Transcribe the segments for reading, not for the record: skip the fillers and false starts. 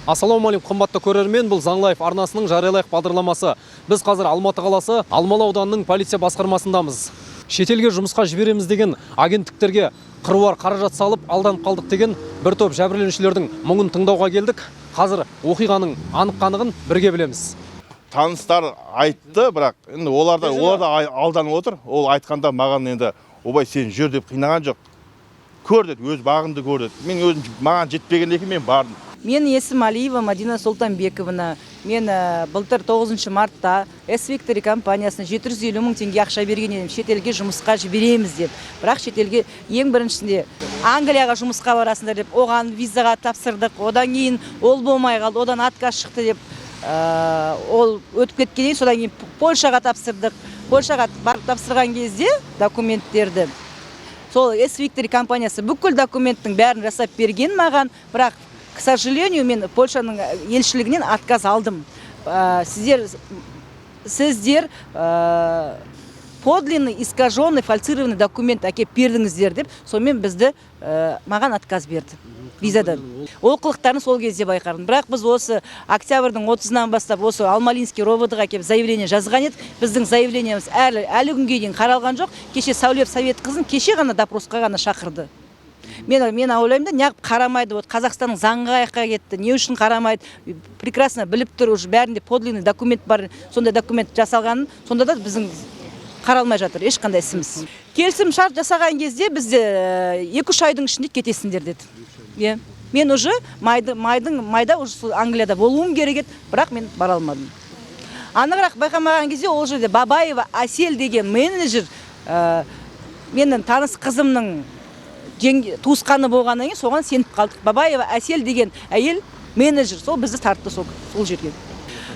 Ассалаумағалейкум, қымбатты көрермен, бұл Заң Лайф арнасының жариялайық бағдарламасы. Біз қазір Алматы қаласы Алмалы ауданының полиция басқармасындамыз. Шетелге жұмысқа жібереміз деген агенттіктерге қыруар қаражат салып, алданып қалдық деген бір топ жәбірленушілердің мұңын тыңдауға келдік. Қазір оқиғаның анық қанығын бірге білеміз. Таныстар айтты, бірақ енді олар да алданып отыр. Ол айтқанда маған енді ойбай, сен жүр деп қинаған жоқ. Көр деді, өз бағыңды көр деді. Мен өзім маған жетпегеннен кейін мен бардым. Мен есім Алиева Мадина Солтанбековна. Мен былтыр 9 мартта S Victory компаниясына 750 мың теңге ақша берген едім, шетелге жұмысқа жібереміз деп. Бірақ шетелге ең біріншісінде Англияға жұмысқа барасыңдар деп, оған визаға тапсырдық. Одан кейін ол болмай қалды, одан отказ шықты деп, ол өтіп кеткеннен кейін содан кейін Польшаға тапсырдық. Польшаға барып тапсырған кезде документтерді сол S Victory компаниясы бүкіл документтің бәрін жасап берген маған, бірақ, к сожалению, мен Польшаның елшілігінен отказ алдым. Сіздер подлинный, искаженный, фальсифицированный документ әкеп бердіңіздер деп, сонымен бізді маған отказ берді визадан. Олқылықтарын сол кезде байқадым. Бірақ біз осы октябрьдің 30-ынан бастап осы Алмалинский РОВД-ға келіп заявление жазған едік. Біздің заявлениеміз әлі күнге дейін қаралған жоқ. Кеше Сәулет Советқызын кеше ғана допросқа ғана шақырды. Мен ойлаймын да, неғып қарамайды, вот Қазақстанның заңы қаяққа кетті, не үшін қарамайды, прекрасно біліп тұр, уже бәрінде подлинный документ бар, сондай документ жасалғанын, сонда да біздің қаралмай жатыр ешқандай ісіміз. Келісім шарт жасаған кезде бізде 2-3 айдың ішінде кетесіңдер деді. Иә. Мен уже майда уже сол Англияда болуым керек еді, бірақ мен бара алмадым. Анығырақ байқамаған кезде ол жерде Бабаева Әсел деген менеджер, менің таныс қызымның туысқаны болғаннан кейін соған сеніп қалдық. Бабаева Әсел деген әйел менеджер, сол бізді тартты сол жерге.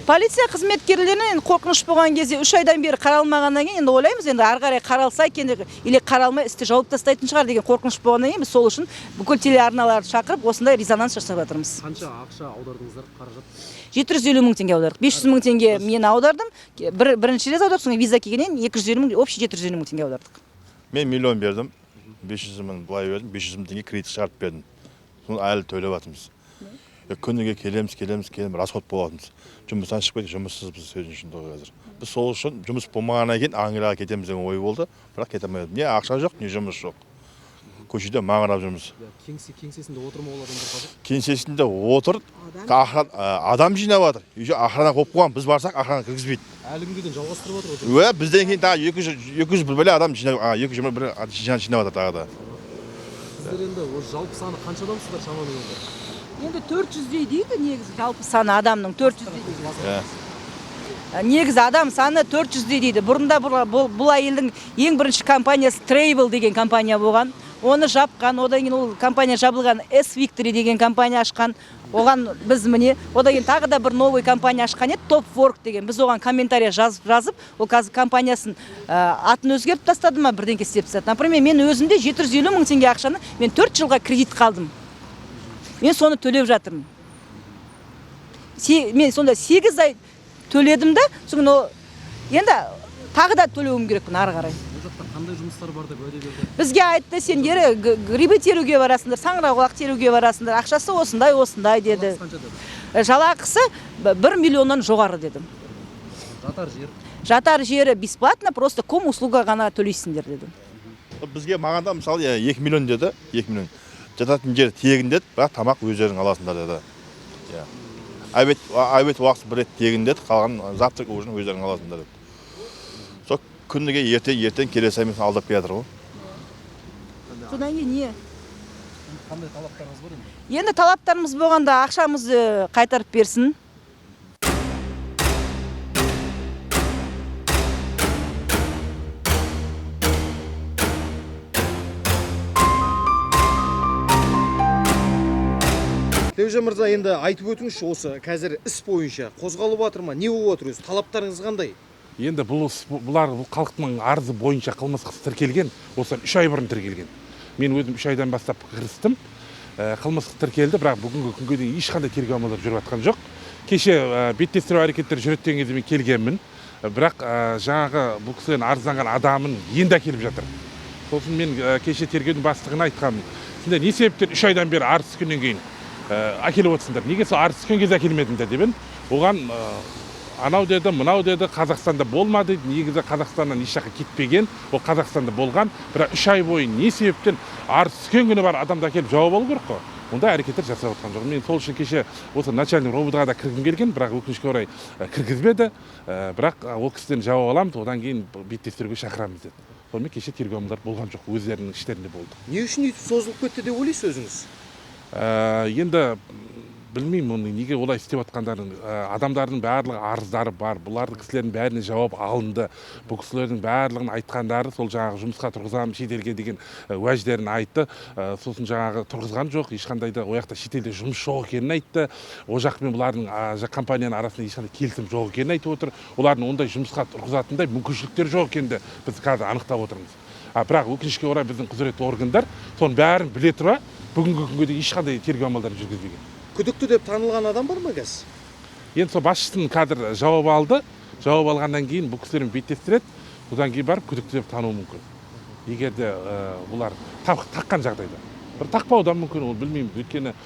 Полиция қызметкерлерінен енді қорқыныш болған кезде 3 айдан бері қаралмағаннан кейін енді ойлаймыз, енді ары қарай қаралса екен деп, или қаралмай істі жауып тастайтын шығар деген қорқыныш болғаннан кейін біз сол үшін бүкіл телеарналарды шақырып осындай резонанс жасап жатырмыз. Қанша ақша аудардыңыздар, қаражат? 750 мың теңге аудардық. 500 мың теңге мен аудардым. Бірінші рет аудардық, содан виза келгеннен кейін 250 мың, общий 750 мың теңге аудардық. Мен миллион бердім, 500 мың былай бердім, 500 мың теңге кредит шығарып бердім. Соны әлі төлеп жатырмыз. Күніге келеміз, келеміз, келеміз, расход болатынбыз. Жұмыстан шығып кеттік, жұмыссызбыз сөздің шындығы қазір. Біз сол үшін жұмыс болмағаннан кейін Англияға кетеміз деген ой болды, бірақ кете алмай жатырмыз. Не ақша жоқ, не жұмыс жоқ. Көшеде маңырап жүрміз. Кеңсесінде отыр ма ол адамдар қазір? Кеңсесінде отыр, адам жинап жатыр. Еще охрана қойып қойған, біз барсақ охрана кіргізбейді. Әлі күнге дейін жалғастырып отыр ғой. Ө, бізден кейін тағы екі жүз бір бәле адам жинап, екі жүз бір жинап жатыр тағы да. Сіздер енді осы жалпы саны қанша адамсыздар шамамен енді? Енді 400-дей дейді негізі, жалпы саны адамның 400-дей дейді. Негізі адам саны 400-дей дейді. Бұрында бұл әйелдің ең бірінші компаниясы Travel деген компания болған. Оны жапқан, одан кейін ол компания жабылған, S Victory деген компания ашқан. Оған біз міне, одан кейін тағы да бір новый компания ашқан еді, Top Work деген. Біз оған комментарий жазып, ол қазір компаниясын атын өзгертіп тастады ма, бірдеңке істеп тастады. Например, мен өзімде 750 мың теңге ақшаны мен 4 жылға кредит қалдым. Мен соны төлеп жатырмын. Мен сонда 8 ай төледім да, содан ол енді тағы да төлеуім керекпін ары қарай. Ол жақта қандай жұмыстар бар деп уәде берді? Бізге айтты, сендер грибы теруге барасыңдар, саңырауқұлақ теруге барасыңдар, ақшасы осындай, осындай деді. Жалақысы қанша деді? Жалақысы 1 миллионнан жоғары деді. Жатар жер? Жатар жері бесплатно, просто ком услуга ғана төлейсіңдер деді. Бізге маған да мысалы, 2 миллион деді, 2 миллион. Жататын жер тегін деді, бірақ тамақ өздерің аласыңдар деді. Обед уақыты бір рет тегін деді, қалған завтрак, ужин өздерің аласыңдар деді. Сол күніге ертең келесі аймен алдап келе жатыр ғой. Содан кейін не? Қандай талаптарыңыз бар енді? Енді талаптарымыз болғанда ақшамызды қайтарып берсін. Тілеужан мырза, енді айтып өтіңізші, осы қазір іс бойынша қозғалып жатыр ма, не болып жатыр өзі, талаптарыңыз қандай? Енді бұл іс, бұлар бұл халықтың арызы бойынша қылмыстық іс тіркелген, осыдан 3 ай бұрын тіркелген. Мен өзім 3 айдан бастап кірістім. Қылмыстық тіркелді, бірақ бүгінгі күнге дейін ешқандай тергеу амалдары жүріп жатқан жоқ. Кеше беттестіру әрекеттері жүреді деген кезде мен келгенмін. Бірақ жаңағы бұл кісіден арызданған адамын енді әкеліп жатыр. Сосын мен кеше тергеудің бастығына айтқанмын. Сендер не себептен 3 айдан бері арыз түскеннен кейін Әкеліп отырсыңдар, неге сол арыз түскен кезде әкелмедіңдер деп едім. Оған анау деді, мынау деді, Қазақстанда болмады дейді. Негізі Қазақстаннан еш жаққа кетпеген, ол Қазақстанда болған, бірақ 3 ай бойы не себептен арыз түскен күні бар адамды әкеліп жауап алу керек қой. Ондай әрекеттер жасап жатқан жоқ. Мен сол үшін кеше осы начальник РОВД-ға да кіргім келген, бірақ өкінішке орай кіргізбеді. Бірақ ол кісіден жауап аламыз, одан кейін беттестіруге шақырамыз деді. Сонымен кеше тергеу амалдары болған жоқ, өздерінің іштерінде болды. Не үшін өйтіп созылып кетті деп ойлайсыз өзіңіз? Енді білмеймін оны неге олай істеп жатқандарын. Адамдардың барлығы арыздары бар, бұлардың кісілердің бәріне жауап алынды. Бұл кісілердің барлығын айтқандары сол жаңағы жұмысқа тұрғызамын шетелге деген уәждерін айтты. Сосын жаңағы тұрғызған жоқ, ешқандай да ол жақта шетелде жұмыс жоқ екенін айтты. Ол жақ пен бұлардың, компанияның арасында ешқандай келісім жоқ екенін айтып отыр. Олардың ондай жұмысқа тұрғызатындай мүмкіншіліктері жоқ екенін де біз қазір анықтап отырмыз. Бірақ өкінішке орай біздің құзыретті органдар соның бәрін біле тұра бүгінгі күнге дейін ешқандай тергеу амалдарын жүргізбеген. Күдікті деп танылған адам бар ма қазір? Енді сол басшысының қазір жауап алды. Жауап алғаннан кейін бұл кісілермен беттестіреді. Содан кейін барып күдікті деп тануы мүмкін. Егер де бұлар таққан жағдайда. Бір тақпауы да мүмкін, ол білмейміз. Өйткені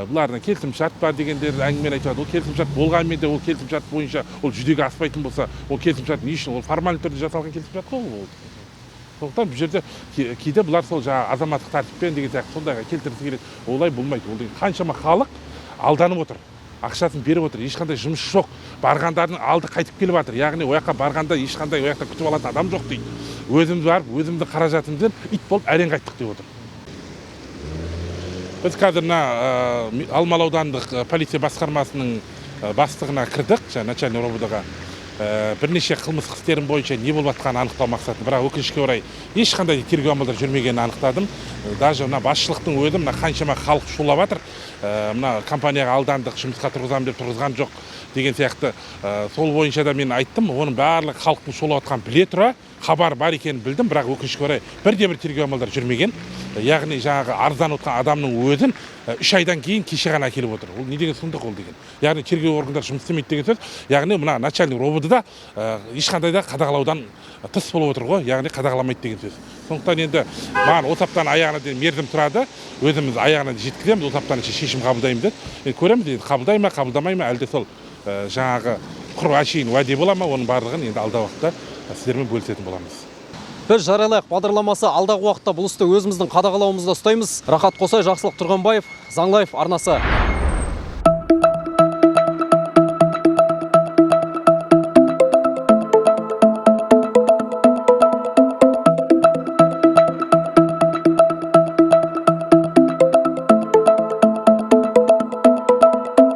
бұлардың келісімшарт бар дегендер әңгімені айтып жатыр. Ол келісімшарт болғанымен де ол келісімшарт бойынша ол жүзеге аспайтын болса, ол келісімшарт не үшін? Ол формальды түрде жасалған келісімшарт қой ол. Сондықтан бұл жерде кейде бұлар сол жаңағы азаматтық тәртіппен деген сияқты сондайға келтіргісі келеді. Олай болмайды. Ол деген қаншама халық алданып отыр, ақшасын беріп отыр, ешқандай жұмыс жоқ. Барғандардың алды қайтып келіп жатыр. Яғни ол жаққа барғанда ешқандай ол жақта күтіп алатын адам жоқ дейді. Өзіміз барып, өзіміздің қаражатымызбен ит болып әрең қайттық деп отыр. Біз қазір мына Алмалы аудандық полиция басқармасының бастығына кірдік, жаңа начальник РОВД-ға. Бірнеше қылмыстық істерім бойынша не болып жатқанын анықтау мақсатында, бірақ өкінішке орай ешқандай тергеу амалдары жүрмегенін анықтадым. Даже мына басшылықтың өзі мына қаншама халық шулап жатыр. Мына компанияға алдандық, жұмысқа тұрғызамын деп тұрғызған жоқ деген сияқты. Сол бойынша да мен айттым, оның барлығы халықтың шулап жатқанын біле тұра, хабар бар екенін білдім, бірақ өкінішке орай бірде-бір тергеу амалдары жүрмеген. Яғни жаңағы арызданып отқан адамның өзін 3 айдан кейін кеше ғана әкеліп отыр. Ол не деген сұмдық ол деген. Яғни тергеу органдары жұмыс істемейді деген сөз. Яғни мына начальник РОВД-да ешқандай да қадағалаудан тыс болып отыр ғой, яғни қадағаламайды деген сөз. Сондықтан енді маған осы аптаның аяғына дейін мерзім тұрады, өзіміз аяғына дейін жеткіземіз, осы аптаның ішінде шешім қабылдаймыз деді. Енді көреміз, енді қабылдай ма, қабылдамай ма, әлде сол жаңағы құр әшейін уәде бола ма, оның барлығын енді алдағы уақытта сіздермен бөлісетін боламыз. Біз жариялайық бағдарламасы алдағы уақытта бұл істі өзіміздің қадағалауымызда ұстаймыз. Рахат Қосай, Жақсылық Тұрғанбаев, Заңлайф арнасы.